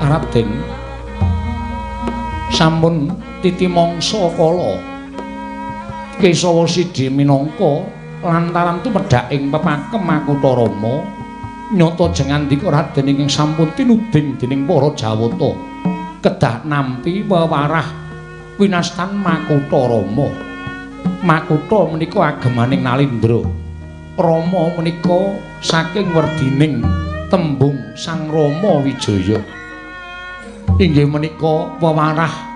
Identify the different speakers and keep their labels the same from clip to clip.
Speaker 1: Raden. Sampun titi mangsa kala Kesawa sidi minangka lantaran tumedhak ing pepakem Makutha Rama nyata jengandika Raden ingkang sampun tinuding dening para Jawata kedah nampi wewarah winastan Makutha Rama. Makutha menika agemaning Nalindra. Rama menika saking werdining tembung Sang Rama Wijaya. Inggih menika wewarah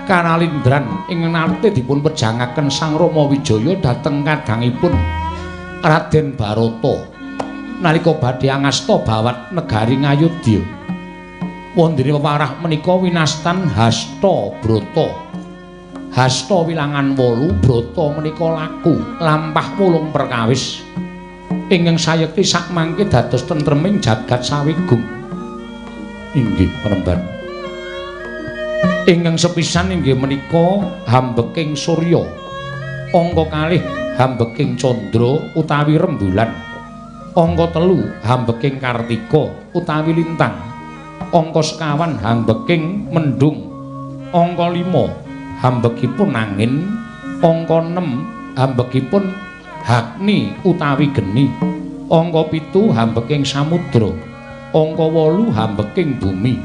Speaker 1: kanalindran ingkang nate dipun pejangaken Sang Rama Wijaya dhateng kadangipun Raden Barata nalika badhe angasta bawat negari Ngayodya. Wondene wewarah menika winastan Hasta Brata. Hasta wilangan 8, brata menika laku lampah 8 perkawis ingkang sayekti sakmangke dados tentreming jagat sawigung. Inggih penemban. Ingkang sepisan inggih menika hambeking surya, angka kalih hambeking candra utawi rembulan, angka 3 hambeking kartika utawi lintang, angka 9 hambeking mendung, angka 5 hambekipun angin, angka 6 hambekipun hagni utawi geni, angka 7 hambeking samudra, angka 8 hambeking bumi.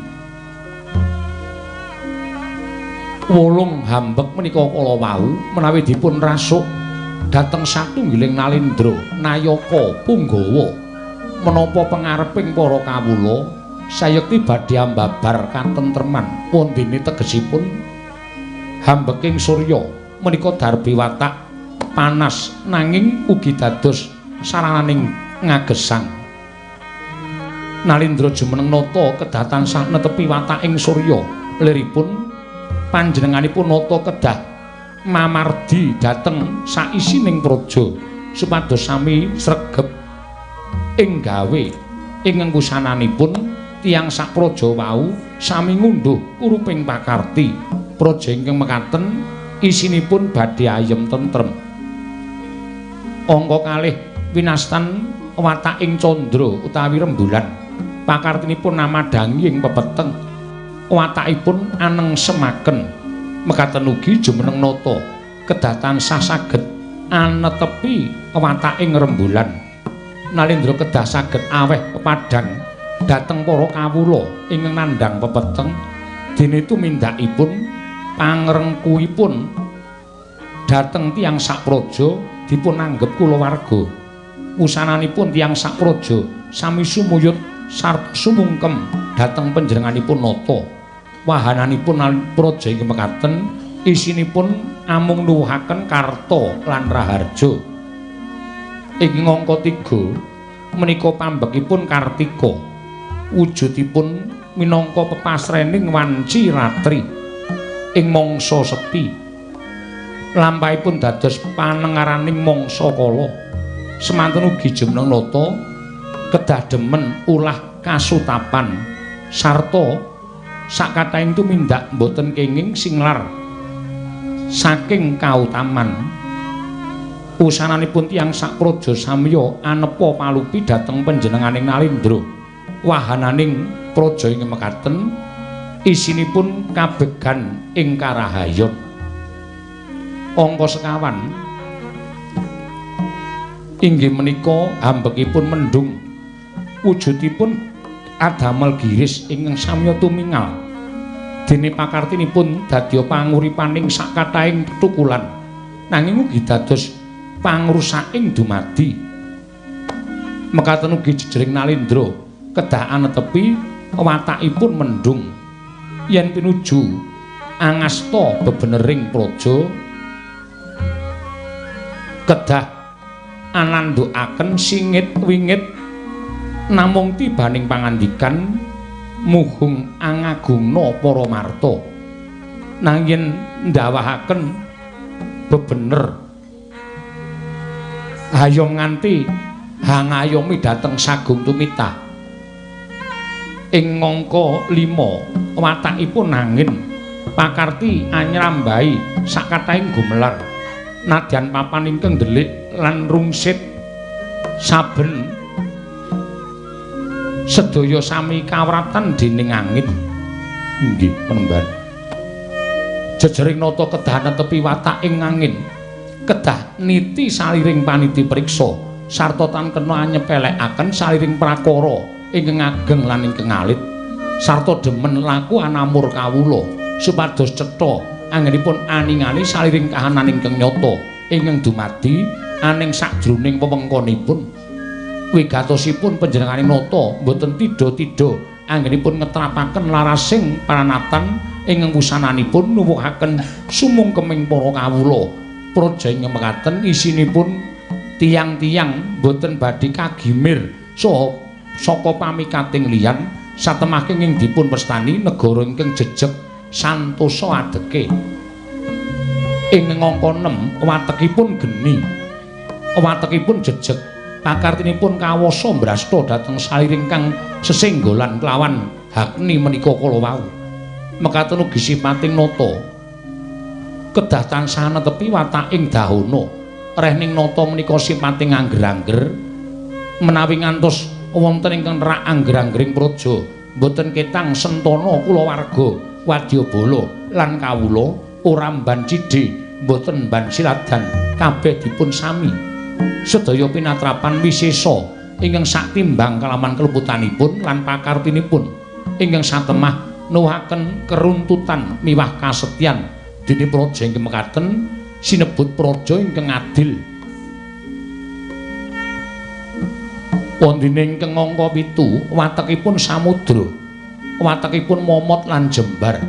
Speaker 1: 8 hambek menika kala wau menawi dipun rasuk dhateng satunggiling Nalindra nayaka punggawa menapa pengareping para kawula sayekti badhe ambabar katentreman. Wondene tegesipun hambeking surya menika darbi watak panas nanging ugi dados sarananing ngagesang. Nalindra jumeneng nata kedah tansah netepi wataking surya, liripun panjenenganipun nata kedah mamardi dhateng saisining praja supados sami sregep ing gawe ing wusananipun tiyang sapraja wau sami ngunduh kuruping pakarti. Praja ingkang mekaten isinipun badhe ayem tentrem. Angka kalih winastan wataking candra utawi rembulan, pakartinipun namadhangi ing pepeteng, watakipun aneng semaken. Mekaten ugi jumeneng nata kedah tansah saged anetepi wataking rembulan. Nalindra kedah saged aweh pepadhang dhateng para kawula ingkang nandhang pepeteng, dene tumindakipun pangrengkuhipun dhateng tiyang sapraja dipun anggep kulawarga. Wusananipun tiyang sapraja sami sumuyut sarta sumungkem dhateng panjenenganipun nata. Wahananipun praja ingkang mekaten isinipun amung nuwuhaken karta lan raharja. Ing angka 3 menika pambekipun Kartika, wujudipun minangka pepasrening wanci ratri ing mangsa sepi. Lampahipun dados panengaraning mangsa kala. Semanten ugi jumeneng nata kedah demen ulah kasutapan sarta sakathahing tumindak boten kenging singlar saking kautaman. Wusananipun tiyang sapraja samya anepa palupi dhateng panjenenganing Nalindra. Wahananing praja ing mekaten isinipun kabegan ing karahayon. Angka 9 inggih menika hambekipun mendung, wujudipun adamel giris ingkang samya tumingal. Dene pakartinipun dadya panguripaning sakathahing tetukulan, nanging ugi dados pangrusaking dumadi. Mekaten ugi jejering Nalindra kedah anetepi watakipun mendung. Yen pinuju angasta bebenering praja kedah anandhukaken singit wingit namung tibaning pangandikan muhung angagungna para marta. Nanging ndawahaken bebener hayom nganti hangayomi dhateng sagung tumita. Ing angka 5 watakipun angin pakarti anyrambahi sakathahing gumelar nadyan papan ingkang ndelik lan rungsit saben sedaya sami kawratan dening angin. Inggih penemban. Jejering nata kedah netepi wataking angin, kedah niti saliring paniti priksa sarta tan kena anyepelekaken saliring prakara ingkang ageng lan ingkang alit sarta demen laku anamur kawula supados cetha anggenipun aningali saliring kahanan ingkang nyata ingkang dumadi aning sakjroning wewengkonipun. Wigatosipun panjenenganing nata boten tidha-tidha anggenipun ngetrapaken larasing pranatan ingkang wusananipun nuwuhaken sumungkeming para kawula. Praja ingkang mekaten isinipun tiyang-tiyang boten badhe kagimir saha saka pamikating liyan satemah kenging dipun wastani negara ingkang jejeg santosa adeke. Ing angka 6 watekipun geni, watekipun jejeg, pakartinipun kawasa mbrasta dhateng saliring kang sesenggolan kelawan hakni menika kala wau. Mekaten ugi sipating nata kedah tansah netepi wataking dahana. Rehning nata menika sipating angger-angger menawi ngantos wonten ingkang nerak angger-anggering praja boten ketang sentana kulawarga wadyabala lan kawula ora mban cidhe boten mban siladan kabeh dipun sami. Sedaya pinatrapan wisesa ingkang saktimbang kalaman keluputanipun lan pakartinipun ingkang satemah nuwuhaken keruntutan miwah kasetyan dene praja ingkang mekaten sinebut praja ingkang adil. Wondene ingkang angka 7 watekipun samudra, watekipun momot lan jembar.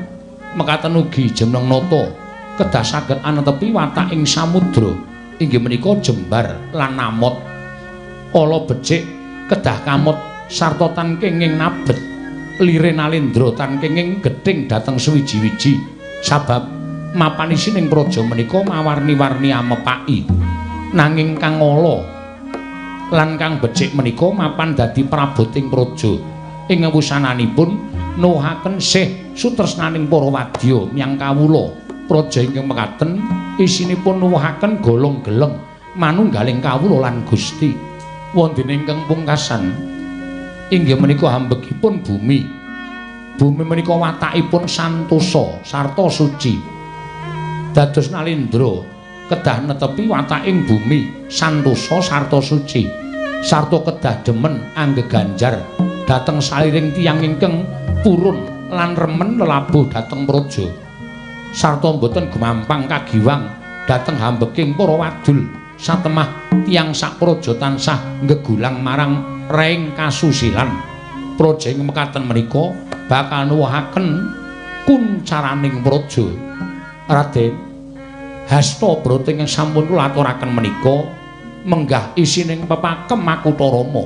Speaker 1: Mekaten ugi jeneng nata kedah saged anetepi wataking samudra inggih menika jembar lan namot. Ala becik kedah kamot sarta tan kenging nabet lire nalendra tan kenging gething dhateng suwiji-wiji sabab mapan isining praja menika mawarni-warni amepaki. Nanging kang ala lan kang becik menika mapan dadi praboting praja ing wusananipun nuwuhaken sih sutresnaning para wadya miyang kawula. Praja ingkang mekaten isinipun nuwuhaken golong geleng manunggaling kawula lan Gusti. Wondene ingkang pungkasan inggih menika hambegipun bumi. Bumi menika watakipun santosa sarta suci. Dados nalendra kedah netepi wataking bumi santosa sarta suci sarta kedah demen anggeganjar dhateng saliring tiyang ingkang purun lan remen lelabuh dhateng praja sarta boten gumampang kagiwang dhateng hambeking para wadul satemah tiyang sak praja tansah nggegulang marang reing kasusilan. Praja ing mekaten menika bakal nuwuhaken kuncaraning praja. Raden Hasta brata ingkang sampun kula aturaken menika menggah isining pepakem Makutharama.